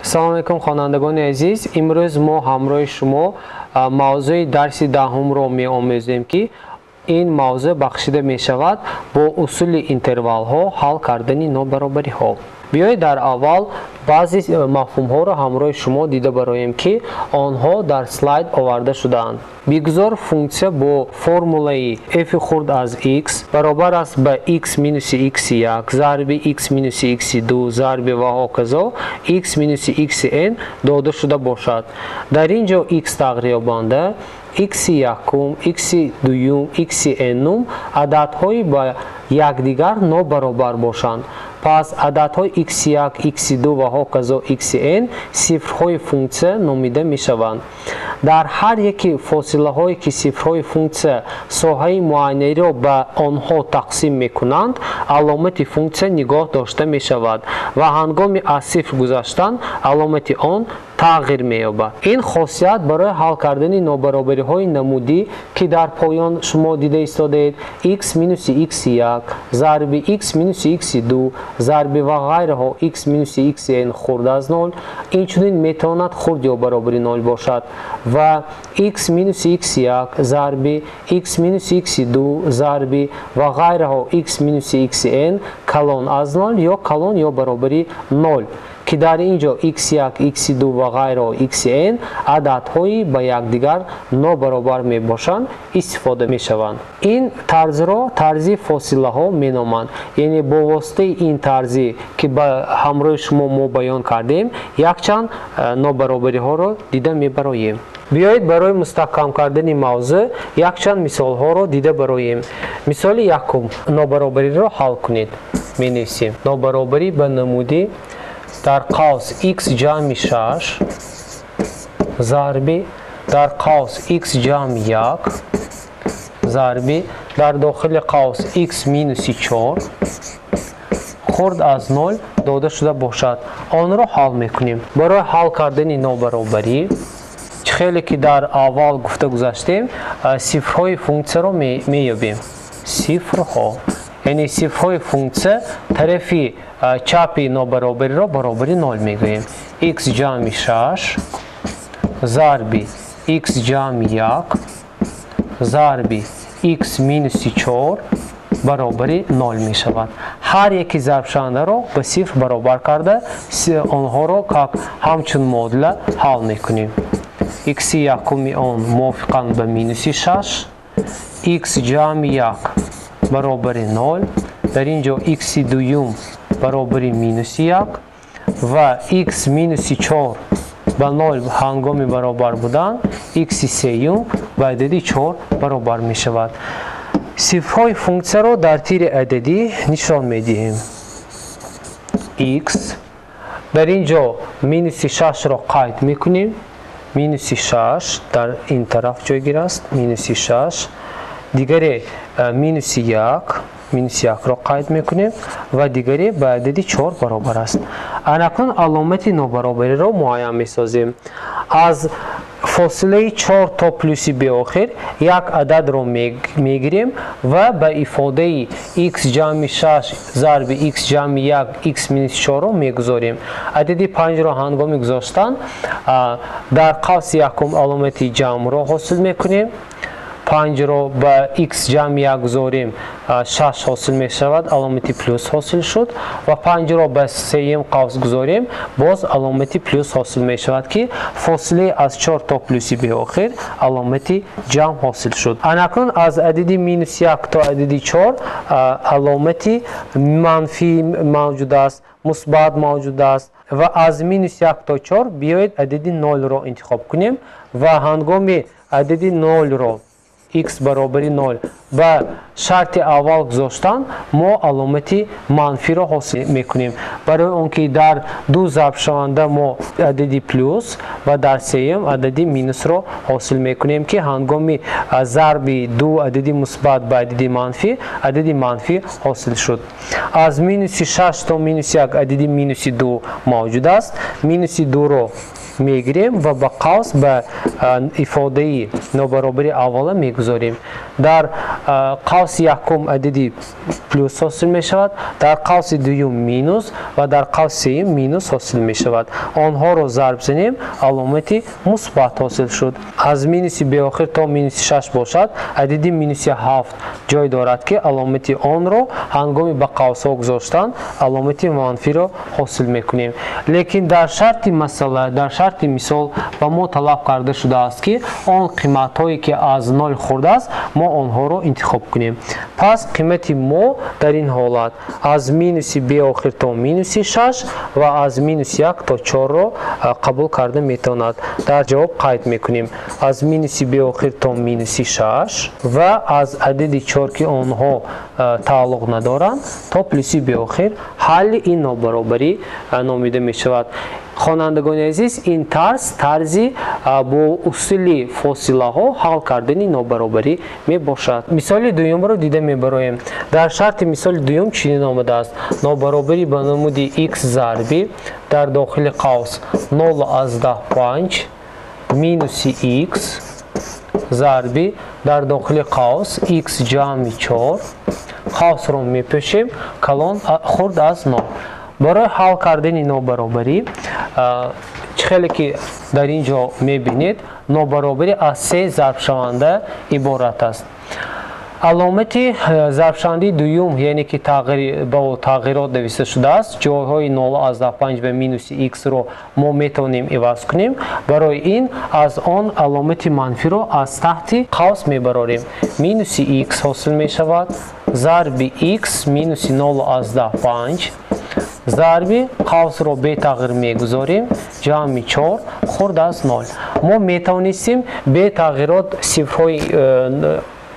Салом алейкум, хонандагони азиз. Имрӯз мо ҳамроҳи шумо мавзӯи дарси даҳумро меомӯзем, ки ин мавзӯъ бахшида мешавад бо усули интервалҳо ҳал кардани нобаробариҳо. Биёед дар аввал баъзе мафҳумҳоро ҳамроҳи шумо дида бароем, ки онҳо дар слайд оварда шудаанд. Бигзор функсия бо формулаи f хурд аз x баробар аст ба x минуси x1 зарби x минуси x2 зарби ва ҳоказо x минуси xn дода шуда бошад. Дар ин ҷо x тағйирёбанда, x якум, x дуюм, x n-ум ададҳои ба якдигар нобаробар бошанд. Пас ададҳои x1, x2 ва ҳоказо xn сифрҳои функсия номида мешаванд. Дар ҳар яки фосилаҳое, ки сифрҳои функсия соҳаи муайяниро ба онҳо тақсим мекунанд, аломати функсия нигоҳ дошта мешавад ва ҳангоми аз сифр гузаштан аломати он тағйир меёбад. Ин хосият барои ҳал кардани нобаробариҳои намудӣ, ки дар поён шумо дида истодаед, x минуси x1 зарби x минуси x2 зарби ва ғайраҳо x минуси xn хурд аз 0, инчунин метавонад хурд ё баробари 0 бошад ва x минуси x1 зарби x минуси x2 зарби ва ғайраҳо x минуси xn калон аз 0 ё калон ё баробари 0, ки дар ин ҷо x1, x2 ва ғайраҳо xn ададҳои ба якдигар нобаробар мебошанд, истифода мешаванд. Ин тарзро тарзи фосилаҳо меноманд. Яъне бо воситаи ин тарзе, ки ба ҳамроҳи шумо мо баён кардем, якчанд нобаробариҳоро дида мебароем. Биёед барои мустаҳкам кардани мавзӯъ якчанд мисолҳоро дида бароем. Мисоли якум: нобаробариро ҳал кунед. Менависем: нобаробарӣ ба намуди дар қавс x ҷамъи 6 зарби дар қавс x ҷамъи 1 зарби дар дохили қавс x минуси 4 хурд аз 0 дода шуда бошад. Онро ҳал мекунем. Барои ҳал кардани нобаробарӣ, чӣ хеле ки дар аввал гуфта гузаштем, сифрҳои функсияро меёбем. Сифрҳо, яъне сифрҳои функсия тарафи чапи нобаробариро баробари 0 мегӯем. X ҷамъи 6 зарби x ҷамъи 1 зарби x минуси 4 баробари 0 мешавад. Ҳар яки зарбшавандаро ба сифр баробар карда, онҳоро как ҳамчун модула ҳал мекунем. X якуми он мувофиқан ба минуси 6, x ҷамъи 1 баробари 0, дар ин ҷо x дуюм баробари минуси 1 ва x минуси 4 ба 0 ҳангоми баробар будан, x сеюм ба адади 4 баробар мешавад. Сифрҳои функсияро дар тири ададӣ нишон медиҳем. X дар ин ҷо минуси 6-ро қайд мекунем. Минуси 6 дар ин тараф ҷойгир аст. Минуси 6, дигаре минуси 1, минуси 1-ро қайд мекунем ва дигаре ба адади 4 баробар аст. Анакнун аломати нобаробариро муайян месозем. Аз фосилаи 4 то плюси беохир як ададро мегирем ва ба ифодаи x ҷамъи 6 зарби x ҷамъи 1 x минус 4-ро мегузорем. Адади 5-ро ҳангоми гузоштан дар қавси якум аломати ҷамъро ҳосил мекунем. 5-ро ба x ҷамъи 1 гузорем, 6 ҳосил мешавад, аломати плюс ҳосил шуд, ва 5-ро ба сеюм қавс гузорем, боз аломати плюс ҳосил мешавад, ки фосилаи аз 4 то плюси беохир аломати ҷамъ ҳосил шуд. Анакнун аз адади минус 1 то адади 4 аломати манфӣ мавҷуд аст, мусбат мавҷуд аст ва аз минус 1 то 4 биёед адади 0-ро интихоб кунем ва ҳангоми адади 0-ро x баробари 0 ба шарти аввал гузоштан, мо аломати манфиро ҳосил мекунем. Барои он ки дар ду зарбшаванда мо адади плюс ва дар сеюм адади минусро ҳосил мекунем, ки ҳангоми зарби ду адади мусбат ба адади манфӣ, адади манфӣ ҳосил шуд. Аз минуси 6 то минуси 1 адади минуси 2 мавҷуд аст. Минуси 2-ро мегирем ва ба қавс ба ифодаи нобаробари аввала мегузорем. Дар қавси якум адади плюс ҳосил мешавад, дар қавси дуюм минус ва дар қавси сеюм минус ҳосил мешавад. Онҳоро зарб занем, аломати мусбат ҳосил шуд. Аз минуси беохир то минуси 6 бошад, адади минуси 7 ҷой дорад, ки аломати онро ҳангоми ба қавсҳо гузоштан аломати манфиро ҳосил мекунем. Лекин дар шарти масъала, дар шарти мисол ба мо талаб карда шудааст, ки он қиматҳое ки аз 0 хурд аст, мо онҳоро интихоб кунем. Пас қимати мо дар ин ҳолат аз минуси беохир то минуси 6 ва аз минуси 1 то 4-ро қабул карда метавонад. Дар ҷавоб қайд мекунем аз минуси беохир то минуси 6 ва аз адади 4, ки онҳо тааллуқ надоранд, то плюси беохир ҳалли ин нобаробарӣ номида мешавад. Хонандагони азиз, ин тарз тарзи бо усули фосилаҳо ҳал кардани нобаробарӣ мебошад. Мисоли дуюмро дида мебароем. Дар шарти мисоли дуюм чунин омадааст: нобаробарӣ ба намуди x зарби дар дохили қавс 0,5 минуси x зарби дар дохили қавс x ҷамъи 4, қавсро мепӯшем, калон хурд аз 0. Барои ҳал кардани нобаробарӣ, чӣ хеле ки дар ин ҷо мебинед, нобаробарӣ аз се зарбшаванда иборат аст. Аломати зарбшавандаи дуюм, яъне ки ба тағйирот нависта шудааст, ҷойҳои 0,5 ва минуси x-ро мо метавонем иваз кунем. Барои ин аз он аломати манфиро аз таҳти қавс мебарорем. Минуси x ҳосил мешавад, зарби x минуси 0,5 зарби қавсро бетағйир мегузорем, ҷамъи 4 хурд аз 0. Мо метавонистем бетағйирот сифрҳои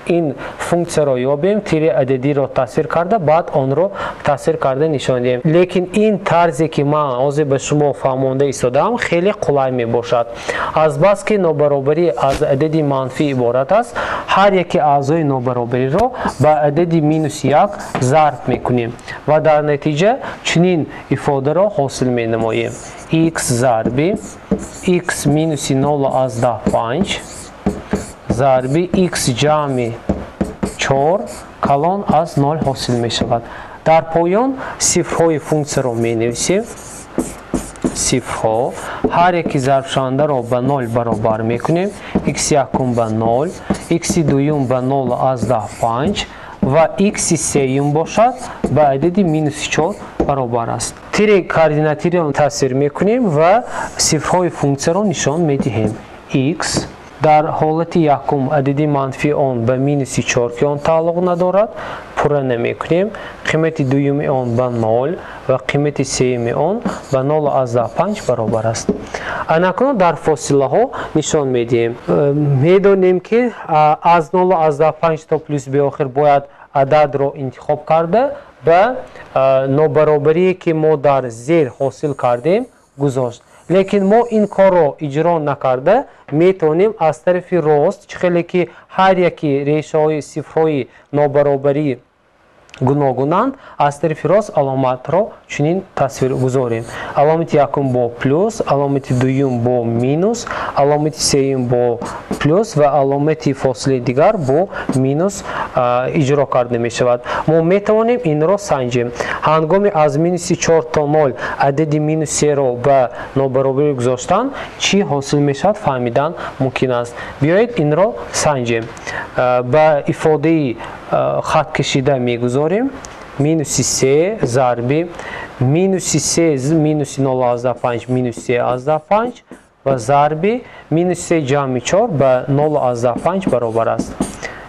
ин функсияро ёбем, тири ададиро тасвир карда, баъд онро тасвир карда нишон диҳем. Лекин ин тарзе ки ман ҳозир ба шумо фаҳмонда истодаам, хеле қулай мебошад. Азбаски нобаробарӣ аз адади манфӣ иборат аст, ҳар яке аъзои нобаробариро ба адади минуси 1 зарб мекунем ва дар натиҷа чунин ифодаро ҳосил менамоем: x зарби x минуси 0,5 зарби x ҷамъи 4 калон аз 0 ҳосил мешавад. Дар поён сифрҳои функсияро менависем. Сифрҳо ҳар яки зарбшавандаро ба 0 баробар мекунем. X якум ба 0, x дуюм ба 0,5 ва x сеюм бошад ба адади минуси 4 баробар аст. Тири координатиро тасвир мекунем ва сифрҳои функсияро нишон медиҳем. X дар ҳолати якум адади манфии он ба минуси 4, ки он тааллуқ надорад, пурра намекунем. Қимати дуюми он ба 0 ва қимати сеюми он ба 0,5 баробар аст. Анакнун дар фосилаҳо нишон медиҳем. Медонем, ки аз 0,5 то плюс беохир бояд ададро интихоб карда ба нобаробарие, ки мо дар зер ҳосил кардем, гузошт. Лекин мо ин корро иҷро накарда метавонем аз тарафи рост, чӣ хеле ки ҳар яки решаҳои сифрҳои нобаробарӣ гуногунанд, аз тарафи рост аломатро чунин тасвир гузорем. Аломати якум бо плюс, аломати дуюм бо минус, аломати сеюм бо плюс ва аломати фосилаи дигар бо минус иҷро карда мешавад. Мо метавонем инро санҷем. Ҳангоми аз минуси 4 то 0 адади минус 3-ро ба нобаробарӣ гузоштан, чӣ ҳосил мешавад, фаҳмидан мумкин аст. Биёед инро санҷем. Ба ифодаи хат кашида мегузорем. Минуси 3 зарби минуси 3 минуси 0,5 минус 3,5 ва зарби минус 3 ҷамъи 4 ба 0,5 баробар аст.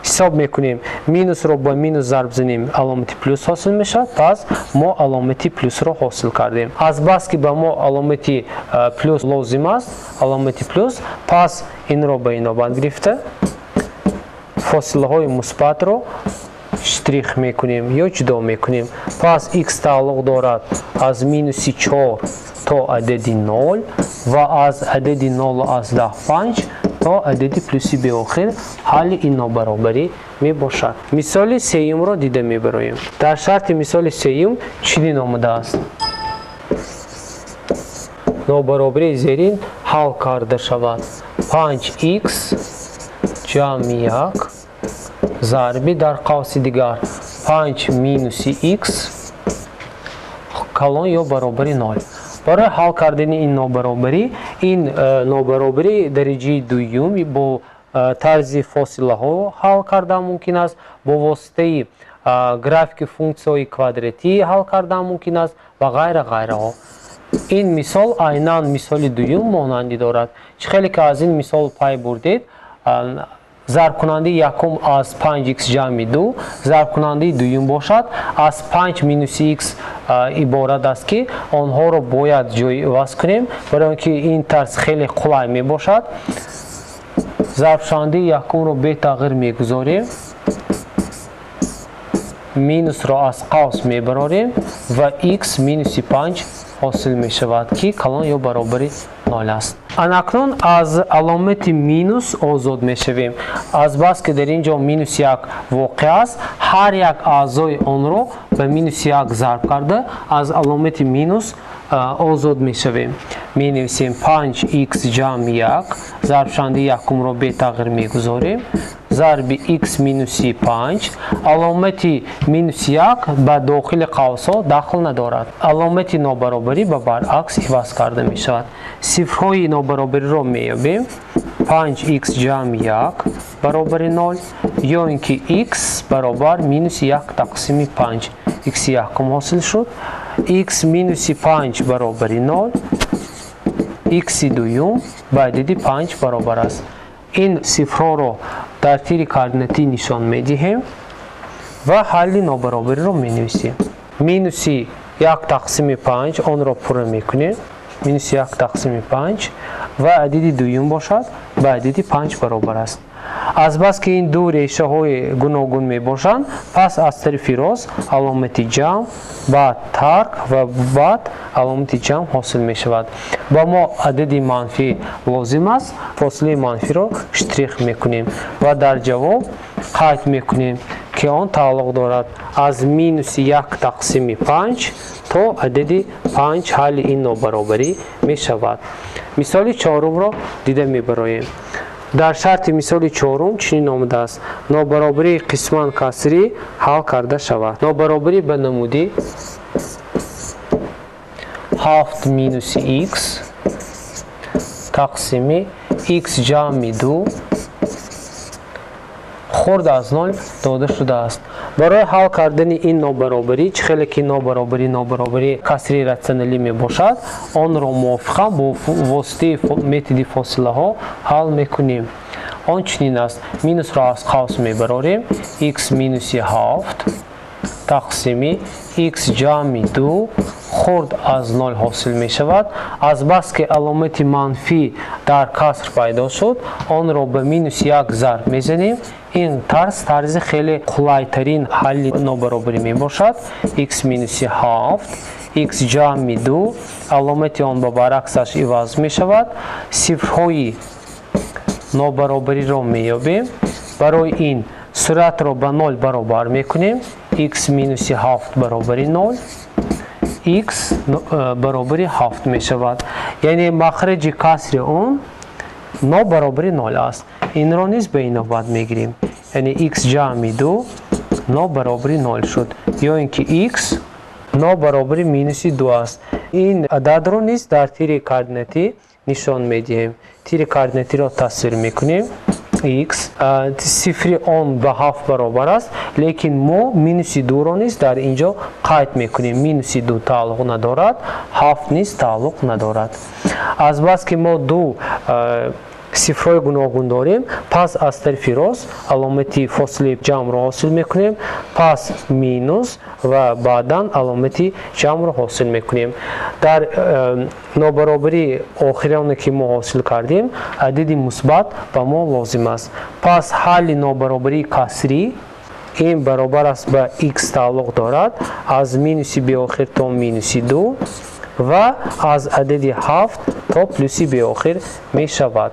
Ҳисоб мекунем. Минусро ба минус зарб занем, аломати плюс ҳосил мешавад. Пас мо аломати плюсро ҳосил кардем. Азбаски ба мо аломати плюс лозим аст, аломати плюс, пас инро ба инобат гирифта фосилаҳои мусбатро штрих мекунем ё ҷудо мекунем. Пас x тааллуқ дорад аз минуси 4 то адади 0 ва аз адади 0,5 то адади плюси беохир ҳалли ин нобаробарӣ мебошад. Мисоли сеюмро дида мебароем. Дар шарти мисоли сеюм чунин омадааст: нобаробарии зерин ҳал карда шавад. 5x ҷамъи 1 зарби дар қавси дигар 5 минуси x калон ё баробари 0. Барои ҳал кардани ин нобаробарӣ, ин нобаробарӣ дараҷаи дуюм бо тарзи фосилаҳо ҳал кардан мумкин аст, бо воситаи графики функсияҳои квадратӣ ҳал кардан мумкин аст ва ғайра ғайраҳо. Ин мисол айнан мисоли дуюм монандӣ дорад. Чӣ хеле ки аз ин мисол пай бурдед, зарбкунандаи якум аз 5х ҷамъи 2, зарбкунандаи дуюм бошад аз 5 минуси х иборат аст, ки онҳоро бояд ҷой иваз кунем, барои он ки ин тарз хеле қулай мебошад. Зарбшавандаи якумро бетағйир мегузорем, минусро аз қавс мебарорем ва х минуси 5 ҳосил мешавад, ки калон ё баробари 0 аст. Анакнун аз аломати минус озод мешавем. Азбаски дар ин ҷо минус 1 воқеъ аст, ҳар як аъзои онро ба минус 1 зарб карда аз аломати минус озод мешавем. Менависем 5х ҷамъи 1, зарбшавандаи якумро бетағйир мегузорем, зарби х минуси 5, аломати минус 1 ба дохили қавсҳо дахл надорад. Аломати нобаробарӣ ба баръакс иваз карда мешавад. Сифрҳои нобаробариро меёбем: 5х ҷамъи 1 баробари 0 ё ин ки х баробар минуси 1 тақсими 5. Х якум ҳосил шуд. Х минуси 5 баробари 0, х дуюм ба адади 5 баробар аст. Ин сифрҳоро дар тири координатӣ нишон медиҳем ва ҳалли нобаробариро менависем. Минуси 1 тақсими 5 онро пурра мекунем, минуси 1 тақсими 5 ва адади дуюм бошад ба адади 5 баробар аст. Азбаски ин ду решаҳои гуногун мебошанд, пас аз тарафи рост аломати ҷамъ, баъд тарк ва баъд аломати ҷамъ ҳосил мешавад. Ба мо адади манфӣ лозим аст, фосилаи манфиро штрих мекунем ва дар ҷавоб қайд мекунем, ки он тааллуқ дорад аз минуси 1 тақсими 5 то адади 5 ҳалли ин нобаробарӣ мешавад. Мисоли чорумро дида мебароем. Дар шарти мисоли чорум чунин омадааст: нобаробарии қисман касрӣ ҳал карда шавад. Нобаробарӣ ба намуди 7 минуси х тақсими х ҷамъи 2 хурд аз 0 дода шудааст. Барои ҳал кардани ин нобаробарӣ, чӣ хеле ки нобаробарӣ касри ратсионалӣ мебошад, онро мувофиқан бо воситаи методи фосилаҳо ҳал мекунем. Он чунин аст: минусро аз қавс мебарорем, х минуси 7 тақсими х ҷамъи 2 хурд аз 0 ҳосил мешавад. Азбаски аломати манфӣ дар каср пайдо шуд, онро ба минус 1 зарб мезанем. Ин тарз тарзи хеле қулайтарин ҳалли нобаробарӣ мебошад. Х минуси 7, х ҷамъи 2, аломати он ба баръаксаш иваз мешавад. Сифрҳои нобаробариро меёбем. Барои ин суратро ба 0 баробар мекунем. Х минуси 7 баробари 0, х баробари 7 мешавад. Яъне махраҷи касри он нобаробари 0 аст. Инро низ ба ин навбат мегирем. Яъне х ҷамъи 2 нобаробари 0 шуд. Ё ин ки х нобаробари минуси 2 аст. Ин ададро низ дар тири координатӣ нишон медиҳем. Тири координатиро тасвир мекунем. Х сифри он ба 7 баробар аст, лекин мо минуси 2-ро низ дар ин ҷо қайд мекунем. Минуси 2 тааллуқ надорад, 7 низ тааллуқ надорад. Азбаски мо ду сифрҳои гуногун дорем, пас аз тарафи рост аломати фосилаи ҷамъро ҳосил мекунем, пас минус ва баъдан аломати ҷамъро ҳосил мекунем. Дар нобаробарии охироне ки мо ҳосил кардем, адади мусбат ба мо лозим аст. Пас ҳалли нобаробарии касрӣ ин баробар аст ба х тааллуқ дорад аз минуси беохир то минуси 2, ва аз адади 7 то плюси беохир мешавад.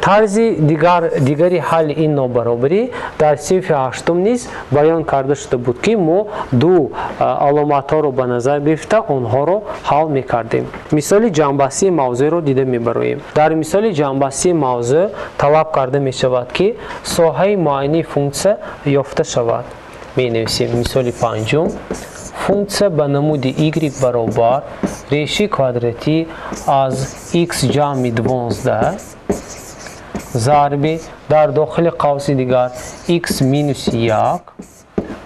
Тарзи дигари ҳалли ин нобаробарӣ дар синфи ҳаштум низ баён карда шуда буд, ки мо ду аломатҳоро ба назар гирифта онҳоро ҳал мекардем. Мисоли ҷамъбастии мавзӯъро дида мебароем. Дар мисоли ҷамъбастии мавзӯъ талаб карда мешавад, ки соҳаи муайяни функсия ёфта шавад. Менависем мисоли панҷум. Функсия ба намуди y баробар реши квадратӣ аз x ҷамъи 12 зарби дар дохили қавси дигар x минуси 1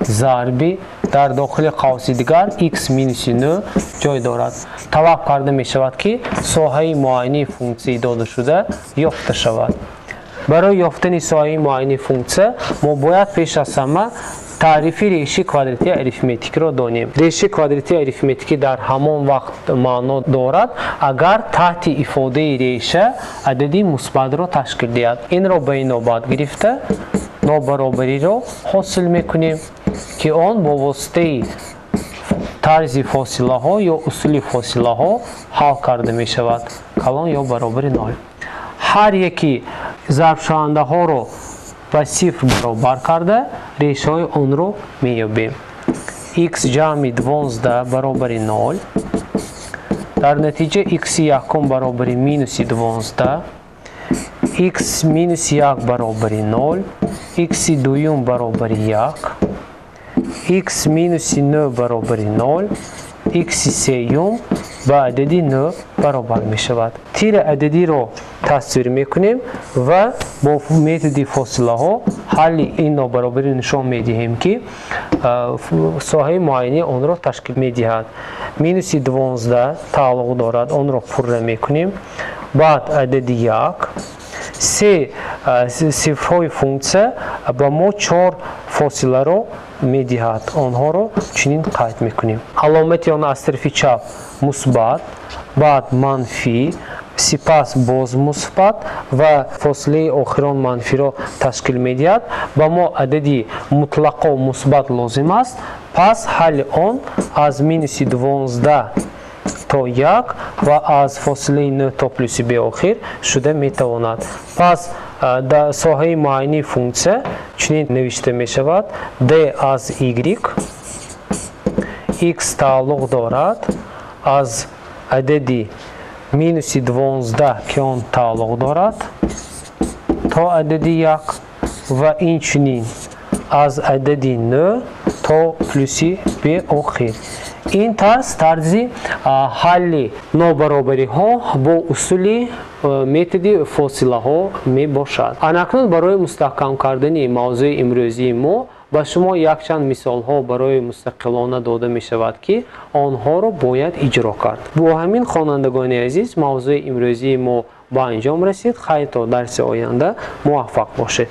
зарби дар дохили қавси дигар x минуси 9 ҷой дорад. Талаб карда мешавад, ки соҳаи муайяни функсияи додашуда ёфта шавад. Барои ёфтани соҳаи муайяни функсия мо бояд пеш аз ҳама таърифи реши квадратии арифметикиро донем. Реши квадратии арифметикӣ дар ҳамон вақт маъно дорад, агар таҳти ифодаи реша адади мусбатро ташкил диҳад. Инро ба инобат гирифта нобаробариро ҳосил мекунем, ки он бо воситаи тарзи фосилаҳо ё усули фосилаҳо ҳал карда мешавад. Калон ё баробари 0. Ҳар яки зарбшавандаҳоро ба сифр баробар карда решаҳои онро меёбем. X ҷамъи 12 баробари 0. Дар натиҷа x якум баробари минуси 12, x минуси 1 баробари 0, x дуюм баробари 1, x минуси 9 баробари 0, x сеюм ба адади 9 баробар мешавад. Тири ададиро тасвир мекунем ва бо методи фосилаҳо ҳалли ин нобаробариро нишон медиҳем, ки соҳаи муайяни онро ташкил медиҳад. Минуси 12 тааллуқ дорад, онро пурра мекунем. Баъд адади 1, се сифрҳои функсия ба мо 4 фосиларо медиҳад. Онҳоро чунин қайд мекунем. Аломати он аз тарафи чап мусбат, баъд манфӣ, сипас боз мусбат ва фосилаи охирон манфиро ташкил медиҳад. Ба мо адади мутлақо мусбат лозим аст. Пас ҳалли он аз минуси 12 то 1 ва аз фосилаи 9 то плюси беохир шуда метавонад. Пас дар соҳаи муайяни функсия чунин навишта мешавад: d аз y, x тааллуқ дорад аз адади минуси 12, ки он тааллуқ дорад то адади 1 ва инчунин аз адади 9 то плюси беохир. Ин тарз тарзи ҳалли нобаробариҳо бо усули методи фосилаҳо мебошад. Анакнун барои мустаҳкам кардани мавзӯи имрӯзии мо ба шумо якчанд мисолҳо барои мустақилона дода мешавад, ки онҳоро бояд иҷро кард. Бо ҳамин, хонандагони азиз, мавзӯи имрӯзии мо ба анҷом расид. Хайр, то дарси оянда муваффақ бошед.